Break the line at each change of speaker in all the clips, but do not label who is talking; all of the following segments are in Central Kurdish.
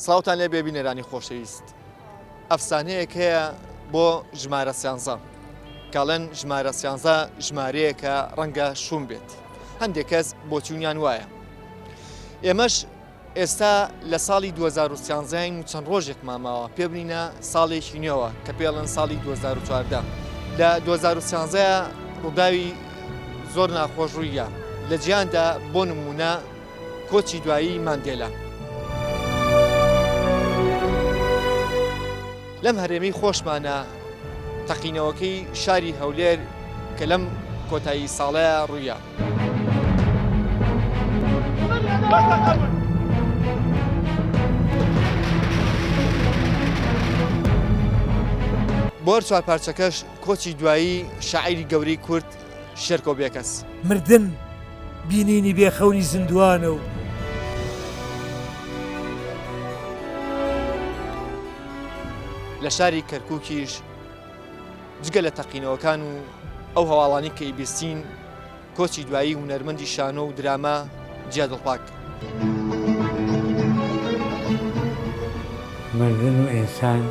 سڵاوتان لێ بێ بینەرانی خۆشەویست ئەفسانەیەک هەیە بۆ ژمارە سیانزە کاڵێن ژمارە سیانزە ژمارەیەکە ڕەنگە شوم بێت هەندێک کەس بۆچوونیان وایە ئێمەش ئێستا لە ساڵی 2013 و چەند ڕۆژێکمان ماوە پێ بنینە ساڵێکی نوێوە کە پێڵن ساڵی 2014 لە 2013 ڕووداوی زۆر ناخۆش ڕوویە لە جیاندا بۆ نمونە کۆچی دوایی ماندێلا. لەم هەرێمەی خۆشمانە تەقینەوەکەی شاری هەولێر کە لەم کۆتایی ساڵەیە ڕوویە. بۆ هەر چوار پارچەکەش کۆچی دوایی شاعیری گەورەی کورد شێرکۆ بێکەس.
مردن بینینی بێ خەونی زیندووانە و.
لە شاری کەرکووکیش جگە لە تەقینەوەکان و ئەو هەواڵانەی کە ئیبیستین کۆچی دوایی هونەرمەندی شانۆ و دراما جیا دڵپاک.
مردن و ئینسان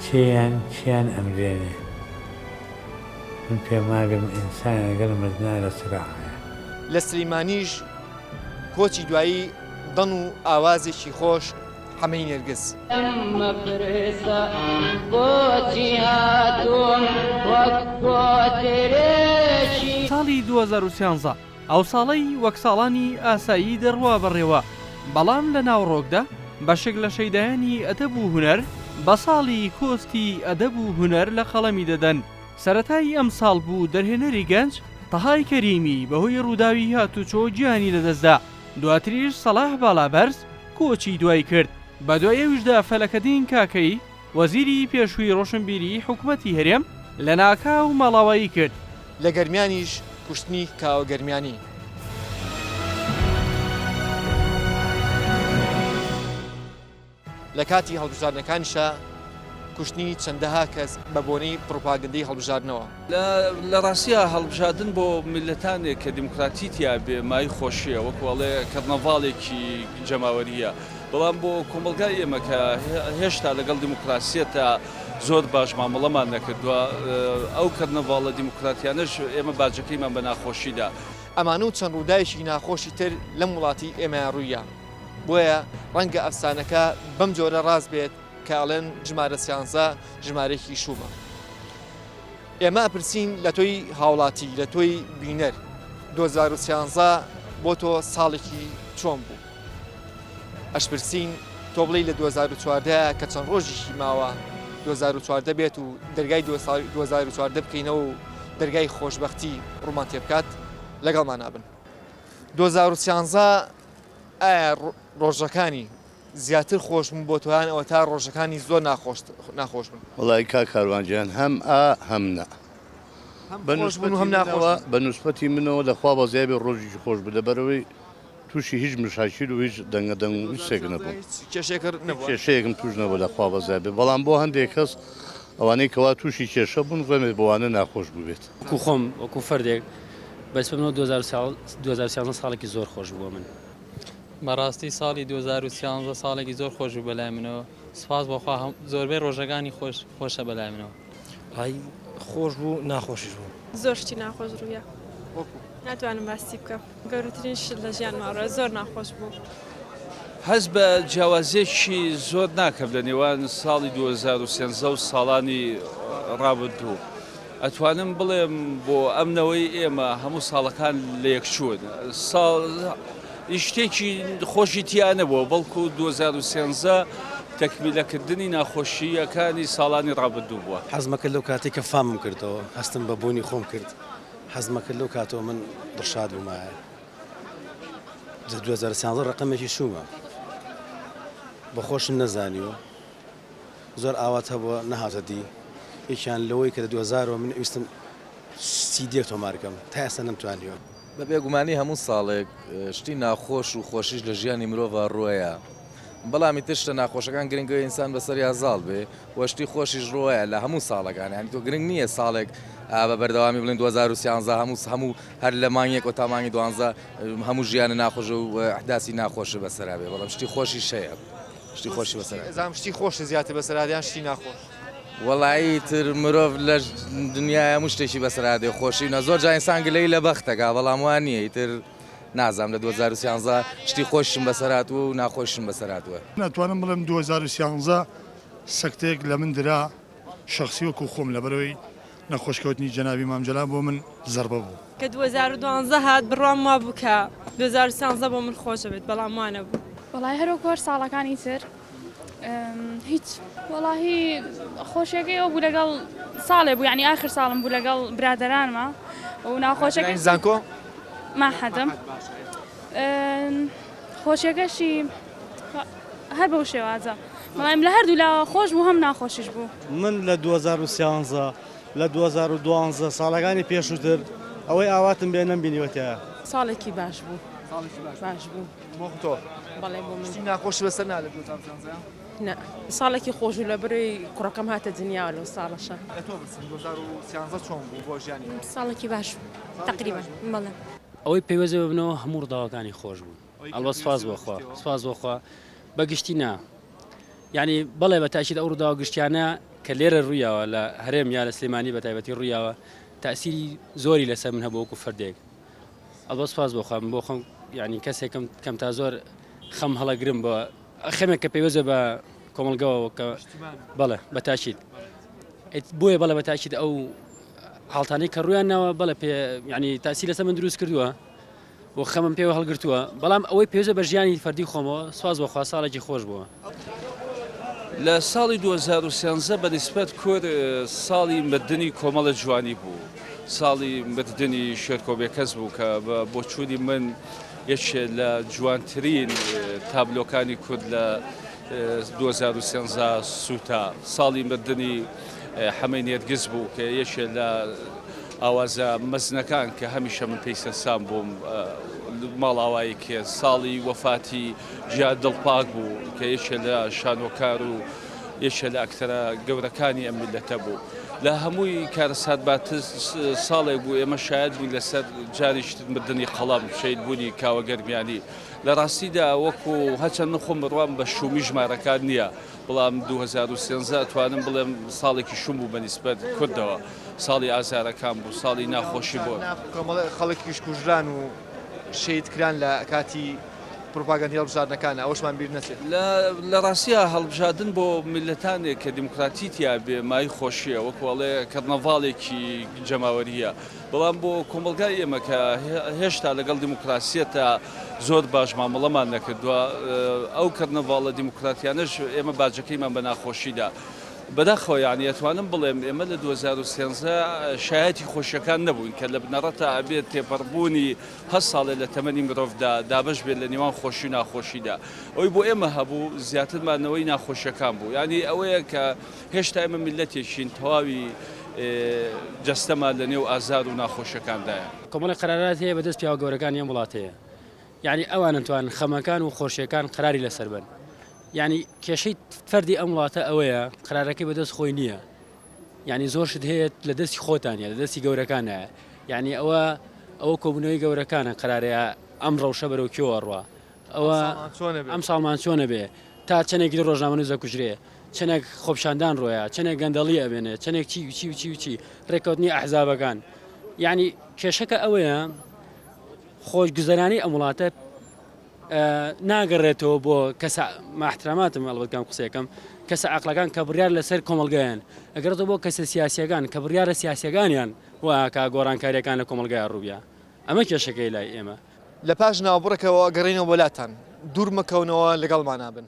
چێیان چیان ئەمرێنێ؟ من پێم وابێ ئینسان لەگەڵ مردنا لە سراعایە.
لە سلیمانیش کۆچی دوایی دەنگ و ئاوازێکی خۆش حەمەی نێرگز.
مەپرسە بۆچی هاتووم وەک کۆترێکی.
ساڵی 2013 ئەو ساڵەی وەک ساڵانی ئاسایی دەڕوا بەڕێوە، بەڵام لە ناوەڕۆکدا بەشێک لە شەیدایانی ئەدەب و هونەر بە ساڵی کۆستی ئەدەب و هونەر لە قەڵەمی دەدەن. سەرەتای ئەمساڵ بوو دەرهێنەری گەنج تەهای کەریمی بەهۆی ڕووداوی هاتوچۆ گیانی لەدەستدا، دواتریش سەڵاح باڵابەرز کۆچی دوای کرد، بەدوای ئەویشدا فەلەکەدین کاکەیی وەزیری پێشووی ڕۆشنبیریی حکومەتی هەرێم لەناکاو ماڵاوایی کرد.
لە گەرمیانیش کوشتنی کاوە گەرمیانی. لە کاتی هەڵبژاردنەکانیشا کوشتنی چەندەها کەس بە بۆنەی پڕوپاگەندەی هەڵبژاردنەوە.
لە ڕاستیا هەڵبژاردن بۆ میللەتانێک کە دیموکراتی تیا بێ مایەی خۆشیە وەکو ئەڵێ کەرنەڤاڵێکی جەماوەریە بەڵام بۆ کۆمەڵگای ئێمە کە هێشتا لەگەڵ دیموکراسیەتا زۆر باش مامەڵەمان نەکردووە ئەو کەرنەڤاڵە دیموکراتیانەش ئێمە باجەکەیمان بە ناخۆشی دا.
ئەمانە و چەند ڕووداوێکی ناخۆشی تر لەم وڵاتی ئێمەیا ڕووییا. بۆیە ڕەنگە ئەفسانەکە بەم جۆرە ڕاست بێت کە ئەڵێن ژمارە سیانزە ژمارەیەکی شوومە. ئێمە ئەپرسین لە تۆی هاوڵاتی، لە تۆی بینەر 2013 بۆ تۆ ساڵێکی چۆن بوو؟ ئەشپرسین تۆ بڵێی لە 2014 کە چەند ڕۆژیشی ماوە 2014 بێت و دەرگای 2014 بکەینەوە و دەرگای خۆشبەختی ڕوومان تێبکات لەگەڵمان نابن. 2013 ئایا ڕۆژەکانی زیاتر خۆش بوون بۆ تۆ یان ئەوەتا ڕۆژەکانی زۆر ناخۆش ناخۆش بوون؟
وەڵایی کاک کاروان گیان هەم ئا هەم نا.
هەم خۆش بوون و هەم ناخۆش بوون.
بە نوسبەتی منەوە لە خوا بەزیای بێ ڕۆژێکی خۆش بوو لەبەرئەوەی تووشی هیچ مشاکیل و هیچ دەنگە دەنگ و هیچ شتێک نەبووم.
هیچ کێشەیەکت نەبووە؟
هیچ کێشەیەکم تووش نەبووە لە خوا بەزیای بێ بەڵام بۆ هەندێک کەس ئەوانەی کەوا تووشی کێشە بوون ڕەنگە بۆ وانە ناخۆش بووبێت.
وەکوو خۆم وەکوو فەردێک بەس بە منەوە 2013 ساڵێکی زۆر خۆش بوو بۆ من.
بەڕاستی ساڵی 2013 ساڵێکی زۆر خۆش بوو بەلای منەوە سوپاس بۆ خوا زۆربەی ڕۆژەکانی خۆش خۆشە بەلای منەوە.
ئای خۆش بوو ناخۆشیش بوو.
زۆر شتی ناخۆش ڕوویا ناتوانم باسی بکەم گەورەترین شت لە ژیانما ڕوویا زۆر ناخۆش بوو.
هەست بە جیاوازیەکی زۆر ناکەم لە نێوان ساڵی 2013 و ساڵانی ڕابردوو. ئەتوانم بڵێم بۆ ئەم نەوەی ئێمە هەموو ساڵەکان لەیەکچوون. ساڵ شتێکی خۆشی تیا نەبووە، بەڵکو 2013 تەکمیلەکردنی ناخۆشییەکانی ساڵانی ڕابردوو بووە.
حەزمەکرد لەو کاتەی کە فامم کردەوە، هەستم بە بوونی خۆم کرد، حەزمەکرد لەو کاتەوە من دڵشاد بوومایە. 2013 ڕەقەمێکی شوومە، بە خۆشم نەزانیوە. زۆر ئاوات هەبووە نەهاتە دی، یەکیان لەوەی کە لە دووهەزارەوە من ویستم سیدیەک تۆمار کەم تا ئێستا نەمتوانیوە.
بە بێگومانی هەموو ساڵێک شتی ناخۆش و خۆشیش لە ژیانی مرۆڤا ڕووەیا بەڵام ئیتر شتە ناخۆشەکان گرنگە ئینسان بەسەریا زاڵ بێ و شتی خۆشیش ڕووەیە لە هەموو ساڵەکان یانی تۆ گرنگ نییە ساڵێک بە بەردەوامی بڵێن 2013 هەموو هەموو هەر لە مانگێک تا مانگی دوانزە هەموو ژیانە ناخۆش و ئەحداسی ناخۆش بەسەرا بێ بەڵام شتی خۆشیش هەیە. شتی خۆشی بەسەر
ئەزانم شتی خۆش زیاتر بەسەر هات یان شتی ناخۆش؟
وەڵایی تر مرۆڤ لە دنیای هەموو شتێکی بەسەر هاتێ خۆشی نە زۆر جا ئینسان گلەیی لە بەختەکا بەڵام وا نییە ئیتر نازانم لە 2013 شتی خۆشم بەسەر هاتووە و ناخۆشم بەسەر هاتووە.
ئەتوانم بڵێم 2013 سەکتەیەک لە من درا شەخسی وەکو خۆم لەبەرئەوەی نەخۆش کەوتنی جەنابی مام جەلال بۆ من زەربە بوو.
کە 2012 هات بڕوام وابوو کە 2013 بۆ من خۆش ئەبێت بەڵام وا نەبوو.
وەڵایی هەر وەکو هەر ساڵەکانی تر هیچ. وەڵاهی خۆشیەکەی ئەو بوو لەگەڵ ساڵێ بوو یعنی ئاخر ساڵم بوو لەگەڵ برادەرانما و ناخۆشەکەی
زانکۆ
ماحەدم خۆشیەکەشی هەر بەو شێوازە بەڵام لە هەردوو لاوە خۆش بوو هەم ناخۆشیش بوو.
من لە 2013 لە 2012 ساڵەکانی پێشووتر ئەوەی ئاواتم بێ نەمبینیوە تیایا.
ساڵێکی باش بوو.
ساڵێکی باش
باش بوو.
بۆ تۆ؟
بەڵێ بۆ من.
شتی ناخۆشت بەسەر نات لە 2013؟
نا ساڵێکی خۆش بوو لەبەرئەوەی کوڕەکەم هاتە دنیاوە لەو ساڵەشا.
لە تۆ بپرسم 2013 چۆن بوو بۆ ژیانی تۆ؟
ساڵێکی باش بوو تەقریبەن بەڵێ.
ئەوەی پەیوەست بە منەوە هەموو ڕووداوەکانی خۆش بوون. ئەڵبەت سوپاس بۆ خوا سوپاس بۆ خوا بە گشتی نا یعنی بەڵێ بە تاکید ئەو ڕووداوە گشتیانە کە لێرە ڕوویاوە لە هەرێم یا لە سلێمانی بە تایبەتی ڕوویاوە تاسیری زۆری لەسەر من هەبوو وەکو فەردێک ئەڵبەت سوپاس بۆ خوا من بۆ خۆم یعنی کەسێکم کەم تا زۆر خەم هەڵەگرم بە خەمێک کە پەیوەستە بە کۆمەڵگەوە کە بەڵێ بە تاکید بۆیە بەڵێ بە تاکید ئەو حاڵتانەی کە ڕویان ناوە بەڵێ پێ ینی تاسی لەسەر من دروست کردووە و خەمم پێوە هەڵگرتووە، بەڵام ئەوەی پێویستە بە ژیانی فەردی خۆمەوە، سوپاس بۆ خوا ساڵێکی خۆش بووە.
لە ساڵی 2013 بە نیسبەت کورد ساڵی مردنی کۆمەڵە جوانی بوو، ساڵی مردنی شێرکۆ بێکەس بوو کە بە بۆچوونی من یەکێ لە جوانترین تابلۆکانی کورد لە 2013 سووتا، ساڵی مردنی حەمەی نێرگز بوو کە یەکێ لە ئاوازە مەزنەکان کە هەمیشە من پێی سەرسام بووم ماڵئاوایی کرد، ساڵی وەفاتی جیا دڵپاک بوو کە یەکێ لە شانۆکار و یەکێ لە ئەکتەرە گەورەکانی ئەم میللەتە بوو. لە هەمووی کارەساتبارتر ساڵێک بوو ئێمە شایەت بووین لەسەر جارێکی تر مردنی قەڵەم، شەهیدبوونی کاوە گەرمیانی. لە ڕاستیدا وەکو هەرچەند من خۆم بڕوام بە شوومی ژمارەکان نییە، بەڵام 2013 ئەتوانم بڵێم ساڵێکی شوم بوو بە نیسبەت کوردەوە. ساڵی ئازارەکان بوو، ساڵی ناخۆشی بۆ.
کۆمەڵێ خەڵکیش کوژران و شەهید کران لە کاتی پروپاگەندەی هەڵبژاردنەکانا، ئەوەشمان بیر نەچێت.
لە ڕاستیا هەڵبژاردن بۆ میللەتانێک کە دیموکراتی تیا بێ مایەی خۆشیە، وەکو ئەڵێ کەرنەڤاڵێکی جەماوەرییە، بەڵام بۆ کۆمەڵگای ئێمە کە هێشتا لەگەڵ دیموکراسیەتا زۆر باش مامەڵەمان نەکردووە، ئەو کەرنەڤاڵە دیموکراتیانەش ئێمە باجەکەیمان بە ناخۆشی دا. بەداخەوە یانی ئەتوانم بڵێم ئێمە لە 2013 شایەتی خۆشیەکان نەبووین کە لە بنەڕەتا ئەبێت تێپەڕبوونی هەر ساڵێ لە تەمەنی مرۆڤدا دابەش بێت لە نێوان خۆشی و ناخۆشیدا ئەوەی بۆ ئێمە هەبوو زیاتر مانەوەی ناخۆشیەکان بوو یانی ئەوەیە کە هێشتا ئێمە میللەتێکین تەواوی جەستەمان لە نێو ئازار و ناخۆشیەکاندایە.
کۆمەڵێک قەرارات هەیە بەدەست پیاوە گەورەکانی ئەم وڵاتەیە یانی ئەوان ئەتوانن خەمەکان و خۆشیەکان قەراری لەسەر بەن یانی کێشەی فەردی ئەم وڵاتە ئەوەیە قەرارەکەی بەدەست خۆی نییە یانی زۆر شت هەیە لە دەستی خۆتان لە دەستی گەورەکانە یانی ئەوە ئەوە کۆبوونەوەی گەورەکانە قەرارەیە ئەم ڕەوشە بەرەو کوێوە ڕوا ئەوە ئەم ساڵمان چۆنە بێ تا چەندێکی ڕۆژنامەنووس دەکوژرێ چەندێک خۆپشاندان ڕۆیە چەندێک گەندەڵی ئەبێنێ چەندێک چی چی و چی و چی ڕێککەوتنی ئەحزابەکان یعنی کێشەکە ئەوەیە خۆشگوزەرانی ئەم وڵاتە ناگەڕێتەوە بۆ کەسە ماحتراماتم ئەڵبەت کام قسەکەم کەسە عقلەکان کە بڕیار لەسەر کۆمەلگایان ئەگەڕێتەوە بۆ کەسە سیاسیەکان کە بڕیارە سیاسیەکانیان واکە گۆڕانکاریەکان لە کۆمەلگای ڕووبیا ئەمە کێشەکەی لای ئێمە.
لە پاش ناوبڕێکەوە ئەگەڕێینەوە بۆ لاتان، دوور مەکەونەوە لەگەڵمانا بن.